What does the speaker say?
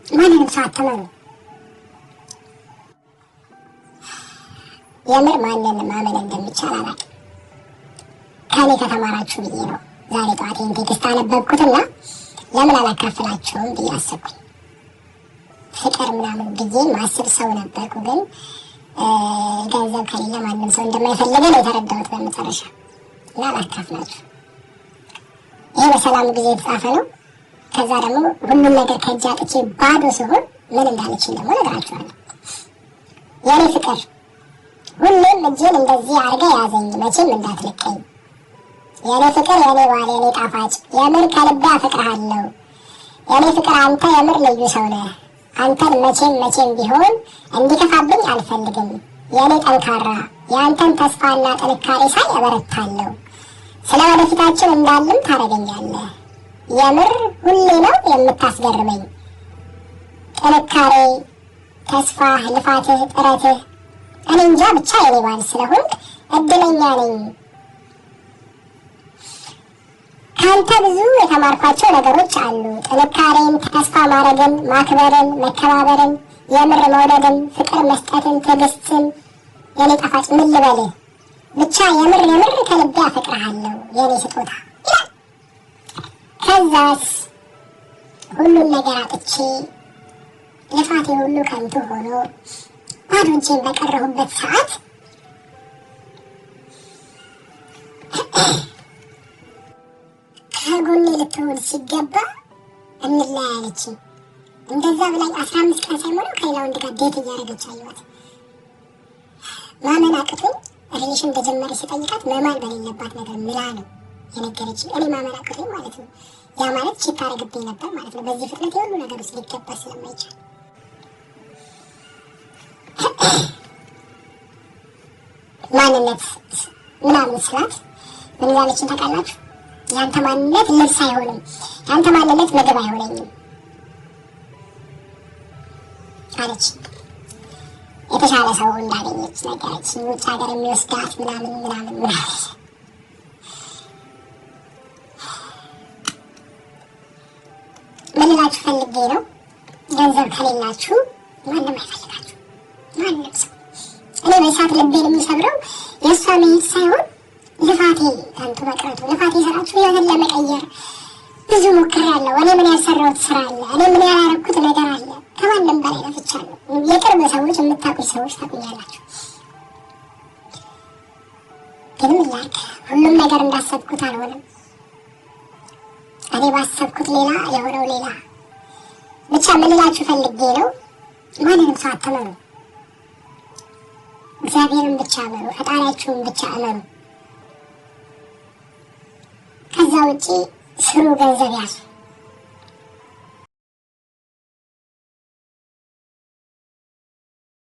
ማንንም ሰው አትመኑ። የምር ማንን ማመን እንደሚቻል አላውቅም። ከኔ ከተማራችሁ ብዬ ነው ዛሬ ጠዋት ይህን text አነበብኩትና ለምን አላካፍላችሁም ብዬ አሰብኩኝ። ፍቅር ምናምን ብዬ ማስብ ሰው ነበርኩ፣ ግን ገንዘብ ከሌለ ማንም ሰው እንደማይፈልገ ነው የተረዳሁት በመጨረሻ እና አላካፍላችሁ። ይሄ በሰላም ጊዜ የተጻፈ ነው። ከዛ ደግሞ ሁሉም ነገር ከእጅ አጥቼ ባዶ ሲሆን ምን እንዳለችኝ ደግሞ እነግራችኋለሁ። የኔ ፍቅር ሁሌም እጄን እንደዚህ አድርገህ ያዘኝ፣ መቼም እንዳትለቀኝ። የኔ ፍቅር፣ የኔ ባል፣ የኔ ጣፋጭ፣ የምር ከልቤ አፈቅርሃለሁ። የኔ ፍቅር አንተ የምር ልዩ ሰው ነህ። አንተን መቼም መቼም ቢሆን እንዲከፋብኝ አልፈልግም። የኔ ጠንካራ፣ የአንተን ተስፋና ጥንካሬ ሳይ እበረታለሁ። ስለ ወደፊታችን እንዳልም ታደርገኛለህ። የምር ሁሌ ነው የምታስገርመኝ። ጥንካሬ፣ ተስፋህ፣ ልፋትህ፣ ጥረትህ እኔ እንጃ ብቻ የኔ ባል ስለሆንክ እድለኛ ነኝ። ከአንተ ብዙ የተማርኳቸው ነገሮች አሉ። ጥንካሬን፣ ተስፋ ማድረግን፣ ማክበርን፣ መከባበርን፣ የምር መውደድን፣ ፍቅር መስጠትን፣ ትዕግስትን። የኔ ጣፋጭ ምን ልበልህ ብቻ የምር የምር ከልቤ አፈቅርሃለሁ የኔ ስጦታ ይላል። ከዛስ ሁሉን ነገር አጥቼ ልፋቴ ሁሉ ከንቱ ሆኖ ባዶ እጄን በቀረሁበት ሰዓት ከጎኔ ልትሆን ሲገባ እንለያይ አለችኝ። እንደዛ ብላኝ 15 ቀን ሳይሞላው ከሌላ ወንድ ጋር date እያደረገች አየኋት። ማመን አቅቶኝ relation እንደጀመረ ስጠይቃት መማል በሌለባት ነገር ምላ ነው የነገረችኝ። እኔ ማመን አቅቶኝ ማለት ነው። ያ ማለት cheat ታደርግብኝ ነበር ማለት ነው። በዚህ ፍጥነት የሁሉ ነገር ውስጥ ሊገባ ስለማይቻል ማንነት ምናምን ስላት ምን እንዳለችኝ ታውቃላችሁ? ያንተ ማንነት ልብስ አይሆንም፣ ያንተ ማንነት ምግብ አይሆነኝም አለች። የተሻለ ሰው እንዳገኘች ነገረችኝ። ውጭ ሀገር የሚወስዳት ምናምን ምናምን ምናምን። ምን ልላችሁ ፈልጌ ነው፣ ገንዘብ ከሌላችሁ ማንም አይፈልጋችሁ፣ ማንም ሰው። እኔ በሰዓት ልቤን የሚሰብረው የእሷ መሄድ ሳይሆን ልፋቴ ከንቱ መቅረቱ። ልፋቴ ስራችሁ ህይወትን ለመቀየር ብዙ ሞክሬያለሁ። እኔ ምን ያልሰራሁት ስራ አለ? እኔ ምን ያላረኩት ነገር አለ? ከማንም በላይ ለፍቻለሁ። የቅርብ ሰዎች የምታውቁኝ ሰዎች ታውቁኛላችሁ። ግን ምን ላድርግ፣ ሁሉም ነገር እንዳሰብኩት አልሆነም። እኔ ባሰብኩት ሌላ፣ የሆነው ሌላ። ብቻ ምን ልላችሁ ፈልጌ ነው፣ ማንንም ሰው አትመኑ። እግዚአብሔርን ብቻ እመኑ፣ ፈጣሪያችሁን ብቻ እመኑ። ከዛ ውጪ ስሩ፣ ገንዘብ ያዙ።